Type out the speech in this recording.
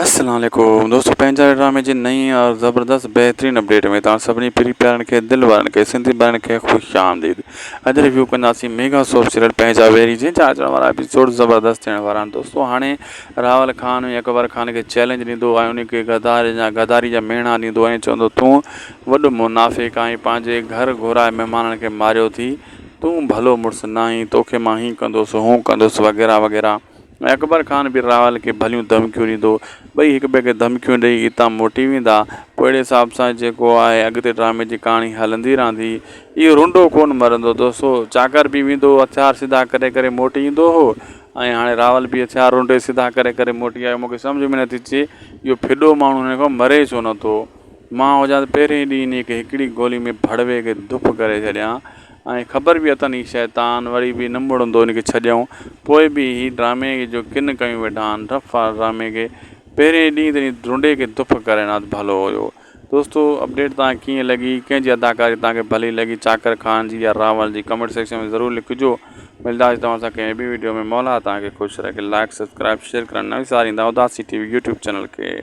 السلام عليڪم دوستو پنهنجا ڊرامي جي نئين اور زبردست بهترين اپڊيٽ ۾ توهان سڀني پري پيارن کي دل وارن کي سنڌي ڀائرن کي خوش آمديد اڄ ريويو ڪنداسين ميگا سوپ سيريل پنهنجا ويري جنهن جا اچڻ وارا ايپيسوڊ زبردست ٿيڻ وارا آهن دوستو هاڻي راول خان ۽ اڪبر خان کي چئلينج ڏيندو ۽ ان کي غدار جا غداري جا ميڻا ڏيندو ۽ چوندو تون وڏو منافق آهين پنهنجي گهر گهرائي مهمانن کي ماريو ٿي تون ڀلو مڙس ناهين توکي مان هين ڪندوس هون ڪندوس وغيره وغيره ۽ اڪبر خان به راول کي ڀليون ڌمڪيون ڏيندو. ٻئي هڪ ٻئي کي ڌمڪيون ڏئي اتان موٽي ويندا. پوء اهڙي حساب سان جيڪو آهي اڳتي ڊرامي جي ڪهاڻي هلندي رهندي. اهو رنڊو ڪونه مرندو دوستو. چاڪر به ويندو هو هٿيار سڌا ڪري ڪري موٽي ايندو هو ۽ هاڻي راول به هٿيار رنڊي سڌا ڪري ڪري موٽي آيو. مون کي سمجهه ۾ نٿي اچي اهو ڦڏو ماڻهو هن کان مري ڇو نٿو. مان هجان ته پهرين ئي ڏينهن انهيء کي هڪڙي گولي ۾ ڀڙوي کي ڌپ ڪري ڇڏيان. ۽ خبر به اٿن هي شيطان وري به نه مڙندو ان کي ڇڏيائون پوء به هي ڊرامي جو ڪن ڪيون ويٺا آهن رف آ ڊرامي کي پهرين ڏينهن تي ڍونڍي کي دف ڪرين ها ته ڀلو هيو دوستو اپڊيٽ توهان کي ڪيئن لڳي ڪنهن جي اداڪاري توهان کي ڀلي لڳي چاڪر خان جي يا راول جي ڪمينٽ سيڪشن ۾ ضرور لکجو ملداسين توهان سان ڪنهن ٻي وڊيو ۾ مولا توهان کي خوش رکي لائڪ سبسڪرائب شيئر ڪرڻ نه وساريندا Udasi T V YouTube channel کي.